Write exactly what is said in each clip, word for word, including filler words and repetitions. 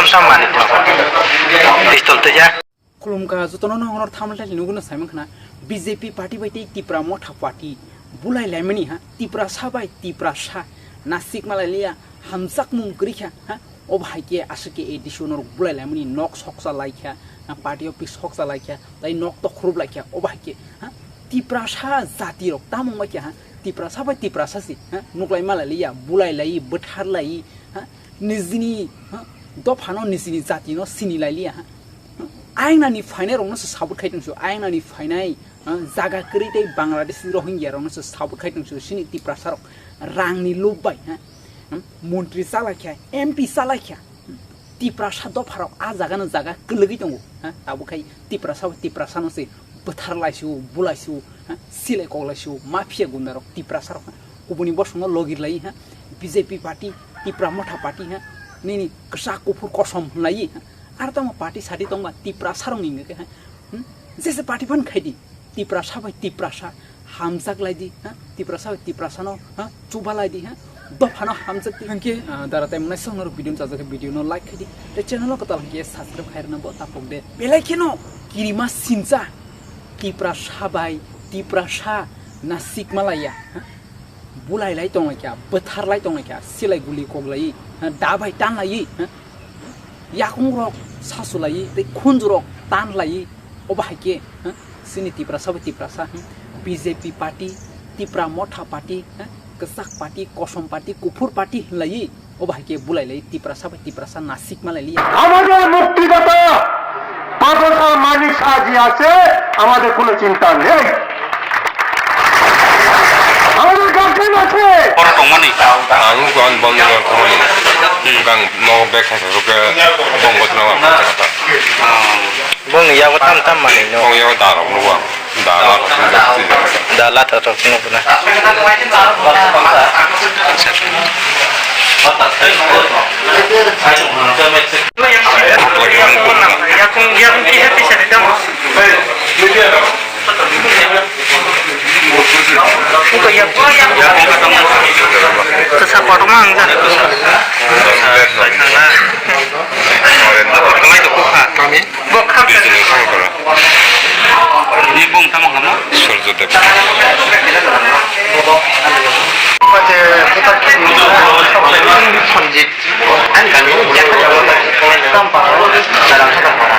Samani pistol teja. Khulumkha jotono no honor thamle thai nuguna saimang khna B J P party bai tei Tipra Motha party bulai laimani ha, Tiprasa bai Tiprasa nasik malai liya, hamjakmung kwrwi kha ha. Obo hai khe aswk khe A D C o norok bulai laimani, nok soksa lai kha, party office soksa lai kha, tei nok tokhrup lai kha. Obo hai khe ha, Tiprasa jati rok tamo wngbai kha ha, Tiprasa bai Tiprasa si ha, nuklai malai liya, bulai lai, bwthar lai ha, nijini ha, dophano nijini jatino sini lai liya ha. Ainani phainai rokno se support khai tongsu, ainani phainai ha, jaga kwrwi tei Bangladeshi Rohingya rokno se support khai tongsu, sini Tiprasa rok rangni lob bai ha, hmm, montri chalai kha, M P chalai kha, hmm, Tiprasa dopharok a jaga no jaga kwlwgwi tongo ha, tabuk khai Tiprasa bai Tiprasa no se bwthar laisio, bulaisio ha, silai kok laisio, mafia gunda rok Tiprasa rok ha, kubuni bosongo logir lai ha, B J P party, Tipra Motha party ha, nini kwchak kuphur kosom hwnlai ha, ar tamo party sati tongba Tiprasa rok ni hwnwi khe ha, hmm, jese party phan khai di. Tiprasa bai Tiprasa hamjak lai di, ha? Tiprasa bai Tiprasa no, ha? Chuba lai di, ha? Dopha no hamjak di. Hwnkhe, ah, dara tai mwnai song norok video no chajak khe video no like khai di. Tei channel o kwtal hwnkhe subscribe khai rwna bo tapok de. Belai kheno kirima sincha Tiprasa bai Tiprasa na sikma laiya, ha? Bulai lai tong lai kha, bwthar lai tong lai kha, silai guli kok lai, ha? Da bai tan lai, ha? Yakung rok sasu lai, tei khunju rok tan lai, obo hai khe, ha? Sini Tiprasa bai Tiprasa, hmm, B J P party, Tipra Motha party, ha? Kwchak party, kosom party, kuphur party hwnlai, obo hai khe bulai lai Tiprasa bai Tiprasa nasik ma lai liya. আমাদের মুক্তিদাতা প্রফেসর মানিক শাহজি আছে, আমাদের কোনো চিন্তা নেই। আমাদের গার্জেন আছে। Ang ang bang bang bang bang no bek kha ke bong bot na wa. Bong ya ko tam tam mani no. Bong ya ko darok no wa. Dala rok. Dala rok no na. Yakung yakung kisa kisa di tamo. Ito yakung yakung. Kesa kotor mang ja. Kami. Bini bung tamo hamo? Surjo Debbarma. Sanjit. Ang kami, Tampa, dalam satu para.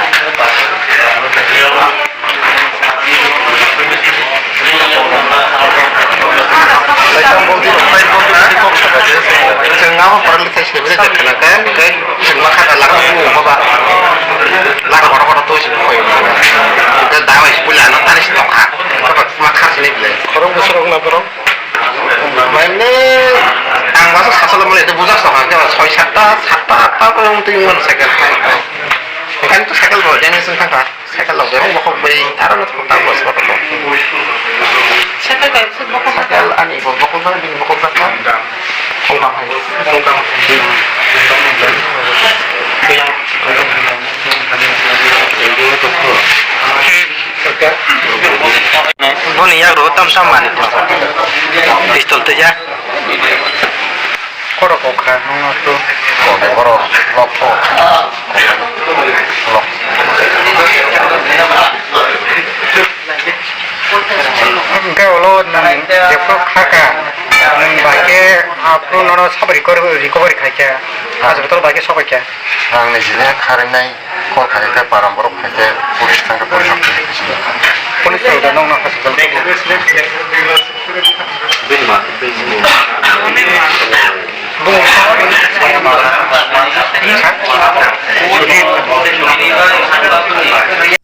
Chwng ngama paralisa sibiri jakhana khe, khe chwng ma khata lakha bu ma ba. Lakha kotor kotor twi sibiri koi. Khe dawai sibiri ano tani si tongkha. Khe ma kha sini bile. Khorok bwswk rok na borok. Mane ang wasu sasalo mane itu bujak tongkha. Khe soi satta, satta, atta ko yung tu yung cycle. Ekan tu cycle bo, jangan sing thangkha. Cycle lok jai, bokhok bai, aro no thok ta bos bokhok. Cycle bai, bokhok. Cycle ani bo, bokhok jang, bini bokhok jang. Thong tam hai. Thong tam. Boni yak ro tam tam mani. Pistol te ya. Khorok kok kha, nung no tu. Kok de borok, lok kok. Lok. Hingke ulo nung jepro kha ka, nung bai khe aphuru nono sabo recovery, recovery khai kha, hospital bai khe sobai kha. Ang ni jini kharwi nai. Kok khai khe param borok khai khe police thang khe police rok thwi khe sini. Police rok da nokno hospital.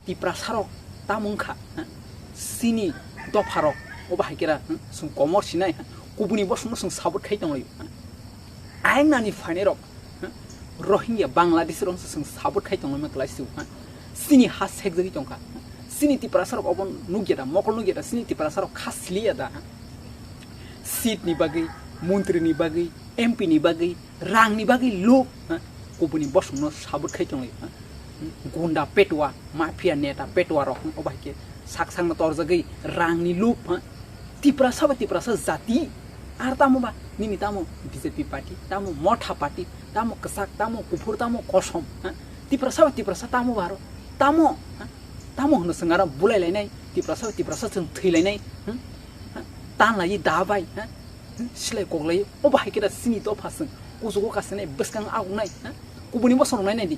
Tiprasa rok tamo wngkha, ha? Sini dopha rok obo hai khe ra, ha? Chwng komor sinai, ha? Kubuni bosongno chwng support khai tonglaio, ha? Ainani phainai rok, ha? Rohingya, Bangladeshi rok se chwng support khai tongma klai sio, ha? Chini ha sekjagwi tongkha, ha? Chini Tiprasa rok obo nukya da, mokol nukya da, chini Tiprasa rok kha siliya da, ha? Seat ni bagwi, montri ni bagwi, M P ni bagwi, rang ni bagwi luk, ha? Kubuni bosongno support khai tonglaio, ha? Gunda petwa, mafia neta petwa rok, ha? Obo hai khe sak sakno torjagwi rang ni luk, ha? Tiprasa ba Tiprasa jati Ar tamo ba nini tamo B J P party, tamo motha party, tamo kwchak, tamo kuphur, tamo kosom, ha? Tiprasa bai Tiprasa tamo baro, tamo, ha? Tamo hwnwi chwng aro bulai lainai, Tiprasa bai Tiprasa chwng thwi lainai, hmm? Ha? Tan lai da bai, ha? Hmm? Silai kok lai, o bahai khe da chini dopha chwng kuchugo kasinai, bwskang agunai, ha? Kubuni bosong rok nainai di.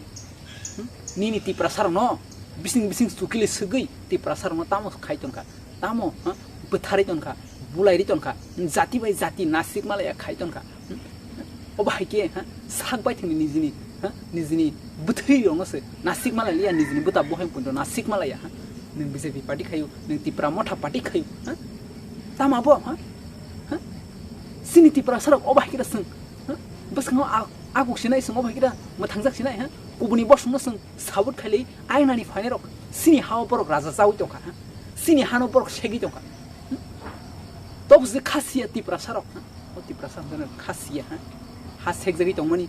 Hmm? Nini Tiprasa rokno bising bising chukili swgwi Tiprasa rokno tamo khai tongkha, tamo, ha? Bwtharwi tongkha, bulairwi tongkha, jati bai jati nasik malaya khai tongkha. Hmm? Obo hai khe, ha? Sak bai thangni nijini, ha? Nijini bwthwi rokno se nasik malaya, nijini bwta bohem punto nasik malaya, ha? Nwng B J P party khayu, nwng Tipra motha party khayu, ha? Tamo bo, ha? Ha? Chini Tiprasa rok obo hai khe da chwng, ha? Bwskango a-, aguk sinai chwng obo hai khe da mwthangjak sinai, ha? Kubuni bosongno chwng sabut khailai, ainani phainai rok chini hao borok raja chaui tongkha, ha? Chini hano borok segwi tongkha. Tok je khasiya Tiprasa rok, ha? O Tiprasa rok khasiya, ha? Ha sekjagwi tongmani,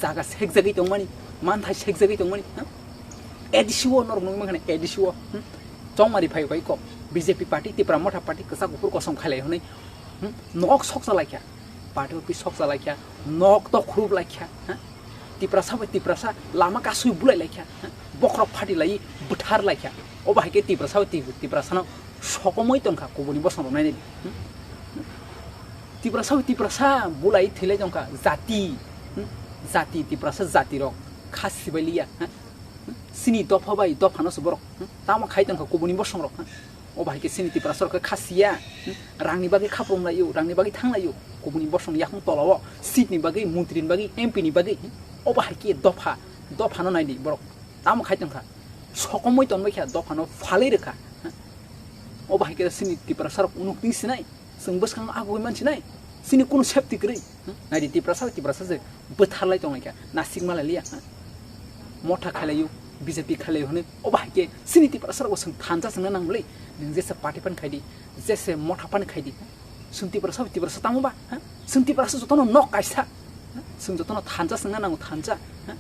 jaga sekjagwi tongmani, manthai sekjagwi tongmani, ha? A D C o norok nungwi mankha A D C o, hmm? Chongmari phai bai kok B J P party, Tipra motha party, kwchak kuphur kosom khailai hwnwi, hmm? Nok soksa laikha, party office soksa laikha, nok to khrup laikha, ha? Tiprasa bai Tiprasa lama kasui bulai laikha, ha? Bokhorok phati lai, bwthar laikha. Obo hai khe Tiprasa bai Tip-, Tiprasano sokomoi tongkha kubuni bosong rok nainai. Hmm? Tiprasa bai Tiprasa bulai thwilai tongkha jati, hmm? Jati Tiprasa jati rok kha sibai liya, ha? Hmm? Chini dopha bai dophano se borok, hmm? Tamo khai tongkha kubuni bosong rok, ha? Obo hai khe chini Tiprasa rok khe kha siya, hmm? Rangni bagwi khaprom laio, rangni bagwi thang laio, kubuni bosong yakung tolao seat ni bagwi, montri ni bagwi, M P ni bagwi, hmm? Obo hai khe dopha, dophano naidi borok tamo khai tongkha, sokomoi tonbai kha, dophano phalwi rwkha, hmm? Obo hai khe chini Tiprasa rok unuk twi sinai. Chwng bwskango agugwi mansinai, chini kunu safety kwrwi. Hmm? Naidi Tiprasa, Tiprasa je bwtharlai tonglaikha, nasik malai liya, ha? Motha khailaio, B J P khailaio hwnwi, obo hai khe chini Tiprasa rokbo chwng thansa chwngna nangmwlwi, nwng jesa party phan khaidi, jesa motha phan khaidi. Chwng Tiprasa, Tiprasa tamo ba, ha? Chwng Tiprasa jotono nok kaisa, ha? Chwng jotono thansa chwngna nango, thansa, ha?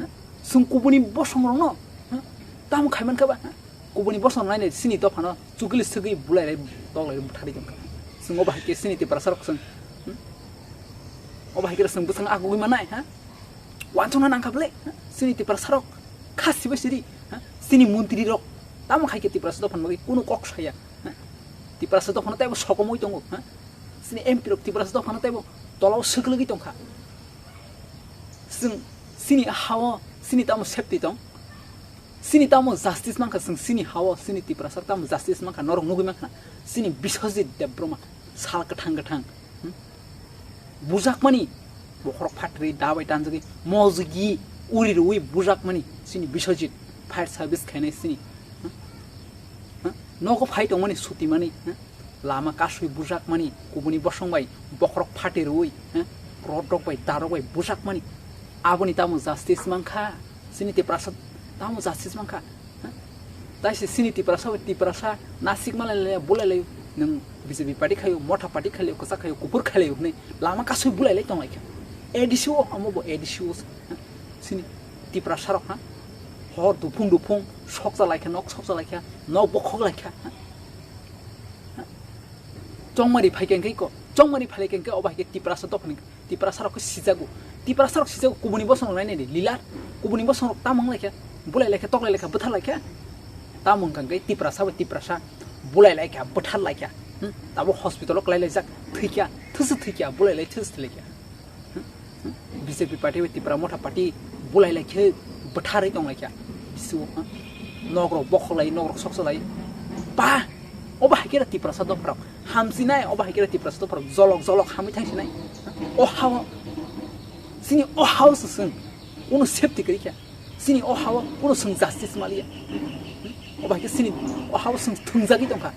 Ha? Chwng kubuni bosong rokno, ha? Tamo khaimankha ba, ha? Kubuni bosong nainai chini dophano chukili swgwi bulai rai tok lai bwtharwi tongkha. Chwng obo hai khe chini Tiprasa rok chwng, hmm? Obo hai khe chwng bwskango agugwi manai, ha? Uansukna nangkha bwle, ha? Chini Tiprasa rok kha sibai siri, ha? Chini montri rok tamo khai khe Tiprasa dophani bagwi kunu kok saya, ha? Tiprasa dophano teibo sokomoi tongo, ha? Chini M P rok Tiprasa dophano teibo tolao swklwgwi tongkha. Chwng chini hao chini tamo safety tong? Chini tamo justice mankha, chwng chini hao, chini Tiprasa tamo justice mankha, norok nugwi mankha, chini Biswajit Debbarma sal kwthang kwthang, hmm? Bujakmani, bokhorok phatri, dabai tanjagwi, mojigi, uri rwi bujakmani, chini Biswajit, fire service khainai chini, hmm? Hmm? Nogo phai tongmani sutimani, hmm? Lama kasui bujakmani, kubuni bosong bai bokhorok phati rwi, eh, rod rok bai, darok bai bujakmani. Aboni tamo justice mankha, chini Tiprasa tamo justice mankha, eh? Taise chini Tiprasa bai Tiprasa nasik malai lai, bulai lai, nwng B J P party khayo, motha party khayo, kwchak khayo, kuphur khayo hwnwi lama kasui bulai lai tonglaikha. A D C o, amo bo A D C o, eh? Chini Tiprasa rok ha, hor duphung duphung, soksa laikha, nok soksa laikha, nok bokhok laikha, eh? Chongmari phai khe khe ko, chongmari phai khe khe obo hai khe Tiprasa dophani, Tiprasa rok khe sijago. Tiprasa rok sijago, kubuni bosong rok nainai di, lila, kubuni bosong rok tamo wng lai khe, bulai lai khe, tok lai lai khe, bwthar lai khe. Tamo wng kha khe Tiprasa bai Tiprasa bulai lai khe, bwthar lai khe. Hmm? Tabo hospital o klai lai jak, thwi khe, thwswk thwi khe, bulai lai thwswk thwi lai khe. B J P party bai Tipra Motha party bulai lai khe bwtharwi tong lai kha. Bisi o, ha? Nok rok bokhok lai, nok rok soksa lai. Ba, obo hai khe Tiprasa dopha rok hamsinai, obo hai khe Tiprasa dopha rok jolok jolok hamwi thang sinai. O ha o, chini o ha o se chwng kunu safety kwrwi kha. Chini o ha o kunu chwng justice maliya. Obo hai khe chini o ha o chwng thwngjagwi tong kha.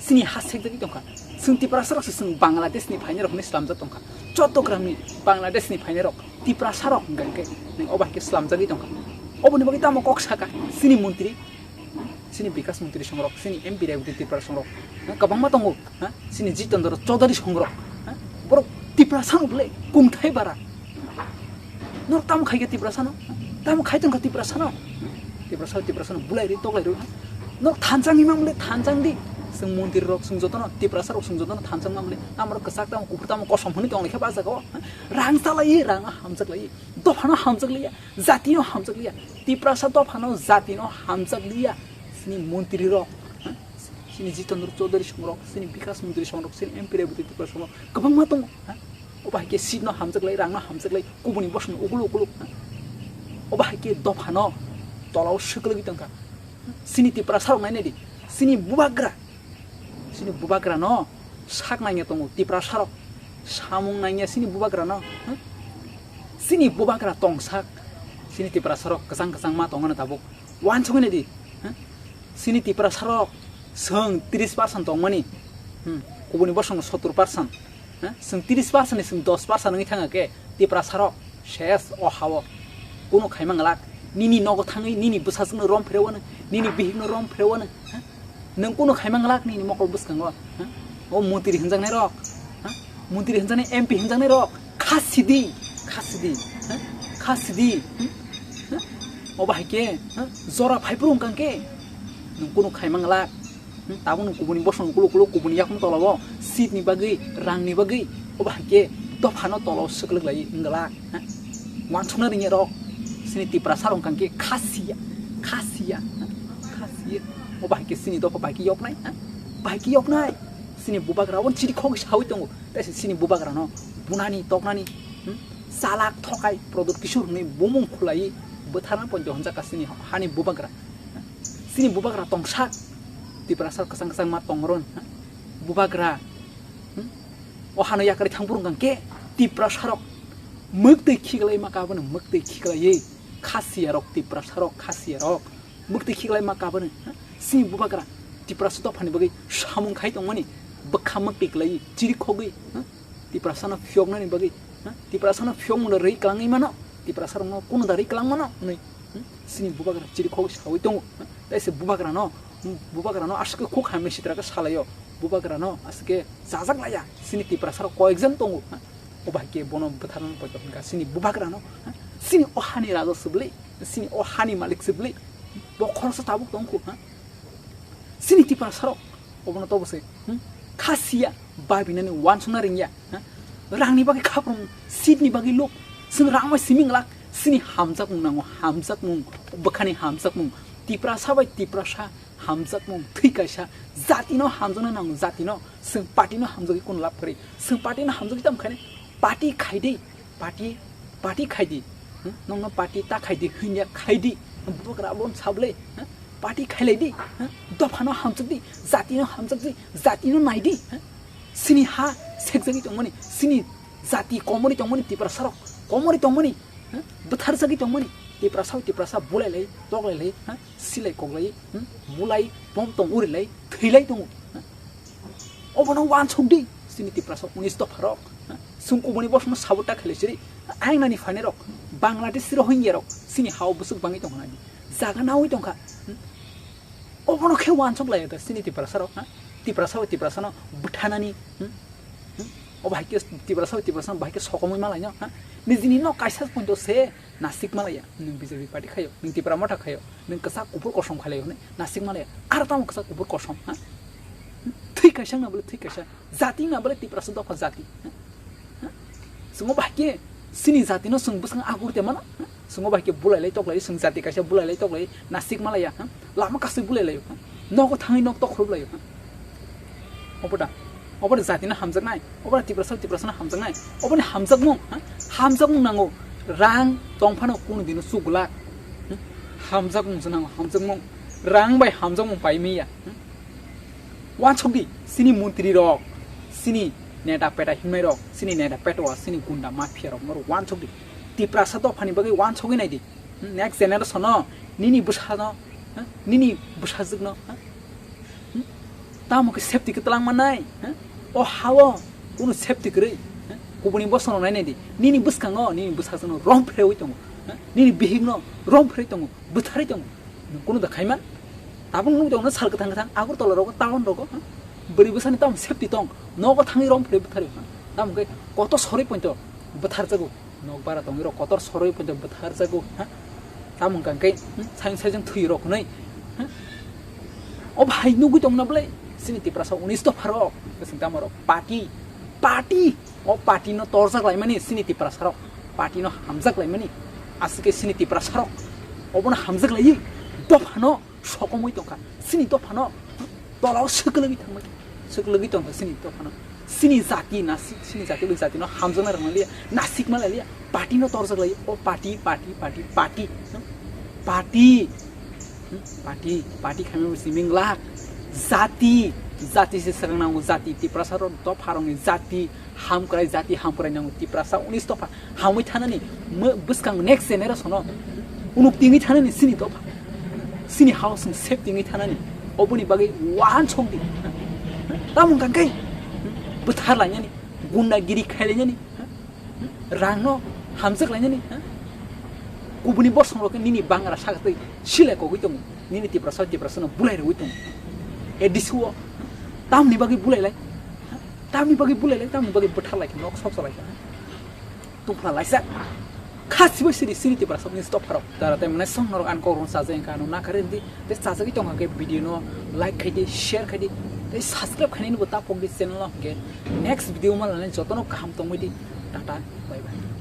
Chini ha sekjagwi tong kha. Chwng Tiprasa rok se chwng Bangladesh ni phainai rok hinwi slamjak tong kha. Chottogram ni Bangladesh ni phainai rok Tiprasa rok hwnkha hwnkhe nwng obo hai khe slamjagwi tong kha. Oboni bagwi tamo kok saka chini montri, chini Bikas montri song rok, chini M P Rebati Tripura song rok, ha, kwbangma tongo, ha, chini Jitendra Chaudhary song rok, ha, borok Tiprasa no bwle kumthai bara. Norok tamo khai khe Tiprasa no? Tamo khai tong kha Tiprasa no? Tiprasa, Tiprasa no bulai ri, toklai ri. Norok thansa ni mamle thansa di. Chwng montri rok, chwng jotono Tiprasa rok, chwng jotono thansa wngna mani, tamo rok kwchak, tamo kuphur, tamo kosom hwnwi tong lai khe bajak o. Rang chalai, rang hamjak lai, dophano hamjak liya, jatino hamjak liya, Tiprasa dophano jatino hamjak liya. Chini montri rok, chini Jitendra Chaudhary song rok, chini Bikas Montri song rok, chini M P Rebati Tripura song rok kwbangma tongo. Obo hai khe seat no hamjak lai, rang no hamjak lai, kubuni bosong no ukulu ukulu. Obo hai khe dopha no tola o swkwlwgwi tongkha. Chini Tiprasa rok nai nai di, chini bubagra, chini bubagra no sak nangya tongo Tiprasa rok, samung nangya chini bubagra no. Chini bubagra tongsak, chini Tiprasa rok kwchang kwchang ma tongmani tabuk. Wansugwi nai di, chini Tiprasa rok chwng tris percent tongmani, kubuni bosong no sottor percent. Ha? Chwng tris percent ni chwng dos percent wngwi thangkha khe Tiprasa rok ses o ha-o. Kunu khaima glak, nini nogo thangwi nini bwsajwkno rom phrewano, nini bihikno rom phrewano. Ha? Nwng kunu khaima glak nini mokol bwskango. Ha? O montri hwnjaknai rok, ha? Montri hwnjaknai, M P hwnjaknai rok kha sidi, kha sidi, ha? Kha sidi. Hmm? Ha? Obo hai khe, ha? Jora phaiphuru wngkha khe nwng kunu khaima glak. Hmm, tabuk nwng kubuni bosong ukuluk ukuluk kubuni yakung tolao seat ni bagwi, rang ni bagwi, obo hai khe dopha no tolao swkwlwk lai wngla, ha? Wansukna ringya rok, chini Tiprasa rok wngkha khe kha siya, kha siya, ha? Kha siya. Obo hai khe chini dopha bai khe yoknai, ha? Bai khe yoknai. Chini bubagra o chiri khogwi sawi tongo, tei se chini bubagra no bunani toknani, hmm? Chalak thokai Pradyot Kishore hwnwi bumung khulaiwi bwtharna poito hwnjakha chini hani bubagra. Chini bubagra tongsak, Tiprasa kwchang kwchang ma tongron, ha? Bubagra, hmm? O hano yakarwi thang phuru hwnkha khe Tiprasa rok mwktwi khiklai ma kabono, mwktwi khiklaiwi kha siya rok, Tiprasa rok kha siya rok mwktwi khiklai ma kabono, ha? Chini bubagra Tiprasa dophani bagwi samung khai tongmani bwkha mwktwi kwlaiwi chiri khogwi, ha? Tiprasano phiyoknani bagwi, ha? Tiprasano phiyokmung da rwi kwlangwi mano, Tiprasarokno kunu da rwi kwlang mano hwnwi, hmm? Chini bubagra chiri khogwi sawi tongo, ha? Tei se bubagrano, hmm, bubagrano aswk khe khuk hamya sitra khe salaio, bubagrano aswk khe chajak laiya, chini Tiprasarok koyekjon tongo, ha? Obo hai khe bono bwtharnani poito hwnkha chini bubagrano, ha? Chini o hani raja swbli, chini o hani malik swbli, bo khoroksa tabuk tongkhu, ha? Chini Tiprasarok obono tobo se, hmm? Kha siya, babinani wansukna ringya, ha? Rangni bagwi khaprum, seatni bagwi luk, chwng rang bai simi glak, chini hamjakmung nango, hamjakmung, bwkhani hamjakmung, Tiprasa bai Tiprasa hamjakmung, thwi kaisa, jatino hamjakna nango, jatino, chwng partyno hamjagwi kunu lab kwrwi, chwng partyno hamjagwi tamo khaini, party khaidi, party, party khaidi, hmm? Nokno party ta khaidi, hwnya khaidi, bubagra abon sablei, hmm? Party khailai di, hmm? Dophano hamjak di, jatino hamjak di, jatino nai di, hmm? Chini ha sekjagwi tongmani, chini jati komorwi tongmani, Tiprasarok komorwi tongmani, hmm? Bwtharjagwi tongmani, Tiprasa, Tiprasa bulailai, toklailai, hmm? Silai koklai, hmm? Bulai, bom tong urilai, thwilai tongo, hmm? Obono wansuk di, chini Tiprasa unis dopharok, ha? Chwng kubuni bosongno sabota khailai siri, ayang nani phainai rok, Bangladesh Rohingya rok, chini hao bwswk bangwi tongkha nai di, jaga nawi tongkha, hmm? Obono khe wansuk laiya da chini Tiprasa rok, ha? Tiprasa bai Tiprasano bwthanani, hmm? Hmm? Obo hai khe Tiprasa bai Tiprasano bahai khe sokomwi malaino, ha? Nijini nok kaisa poito se, Nasik malaya, nwng B J P party khayo, nwng Tipra Motha khayo, nwng kwchak kuphur kosom khailai hwnwi nasik malaya, aro tamo kwchak kuphur kosom, ha? Thwi kaisa wngna bole thwi kaisa, jati wngna bole Tiprasa dopha jati, ha? Ha? Chwng bahai khe chini jatino chwng bwskango agur te mano, ha? Chwng bahai khe bulai lai toklai, chwng jati kaisa bulai lai toklai, nasik malaya, ha? Lama kasui bulai laio, ha? Nogo thangwi nok tokhorop laio, ha? Obo da, obo da jatino hamjaknai, obo da Tiprasa, Tiprasano hamjaknai, oboni hamjakmung, ha? Hamjakmung nango, rang tongphano kunu dino chugulak, hmm? Hamjakmung se nango, hamjakmung, rang bai hamjakmung paimiya, hmm? Wansuk di, chini montri rok, chini neta peta himnai rok, chini neta petwa, chini gunda mafia rok, norok wansuk di, Tiprasa dophani bagwi wansugwi nai di. Hmm, next generation no, nini bwsano, ha? Nini bwsajwk no, ha? Hmm? Tamo khe safety khe twlang mannai, ha? O hao kunu safety kwrwi, ha? Kubuni bosongno nainai di. Nini bwskango nini bwsajwk no rom phrewi tongo, ha? Nini bihik no rom phrewi tongo, bwtharwi tongo. Nwng kunu da khaiman? Tabuk nukjakgo sal kwthang kwthang Agartala rogo, town rogo, ha? Bwrwi bwsani tamo safety tong, nogo thangwi rom phrewi bwtharwi, ha? Tamo khe kotor sorwi poito bwtharjago. Nok bara tongwi rok kotor sorwi poito bwtharjago, ha? Tamo hwnkha khe, hmm, sayung saijang thwi rok hwnwi, ha? O bahai nugwi tongna bwlai Chini Tiprasa unis dopha rok, bwswng tamo rok party, party, o party no torjak laimani chini Tiprasa rok, party no hamjak laimani, aswk khe chini Tiprasa rok obono hamjak laiwi dopha no sokomwi tongkha, chini dopha no tola o swkwlwgwi thangbai, swkwlwgwi tongkha chini dopha no, chini jati nasik, chini jati bai jati no hamjakna rwna liya, nasik ma liya, party no torjak lai, o party, party, party, party, party. Hmm, party, party khaimani siming lak. Jati, jati se swrang nango, jati Tiprasa rok dopha rokni jati, hamkrai jati, hamkrai nango Tiprasa unis dopha. Hamwi thanani, mw-, bwskang next generation no. Unuk tingwi thanani sini dopha. Sini house sing sep tingwi thanani. Oboni bagwi wan song di. Tamung kangkai. Bwthar lainani, gunda giri khai lainani. Rangno hamjak lainani, ha? Kubuni bosongrok nini bangra sakatwi silai kogwi tongo, nini Tiprasa, Tiprasano bulai rwui tongo. A D C o tamni bagwi bulai lai, ha? Tamni bagwi bulai lai, tamni bagwi bwthar lai khe nok sok salai khe, ha? Tungphla laisa. Khasibai siri siri Tiprasa ni stop pharo. Tara tei mane song norok an kok rung sajai kha, ano nakharindi. Tei sajagwi tongkha khe video no like khaidi, share khaidi, tei subscribe khainani bo ta pokdi channel no, hwnkhe next video ma lanai jotono kaham tongwi di. Tata, bye bye.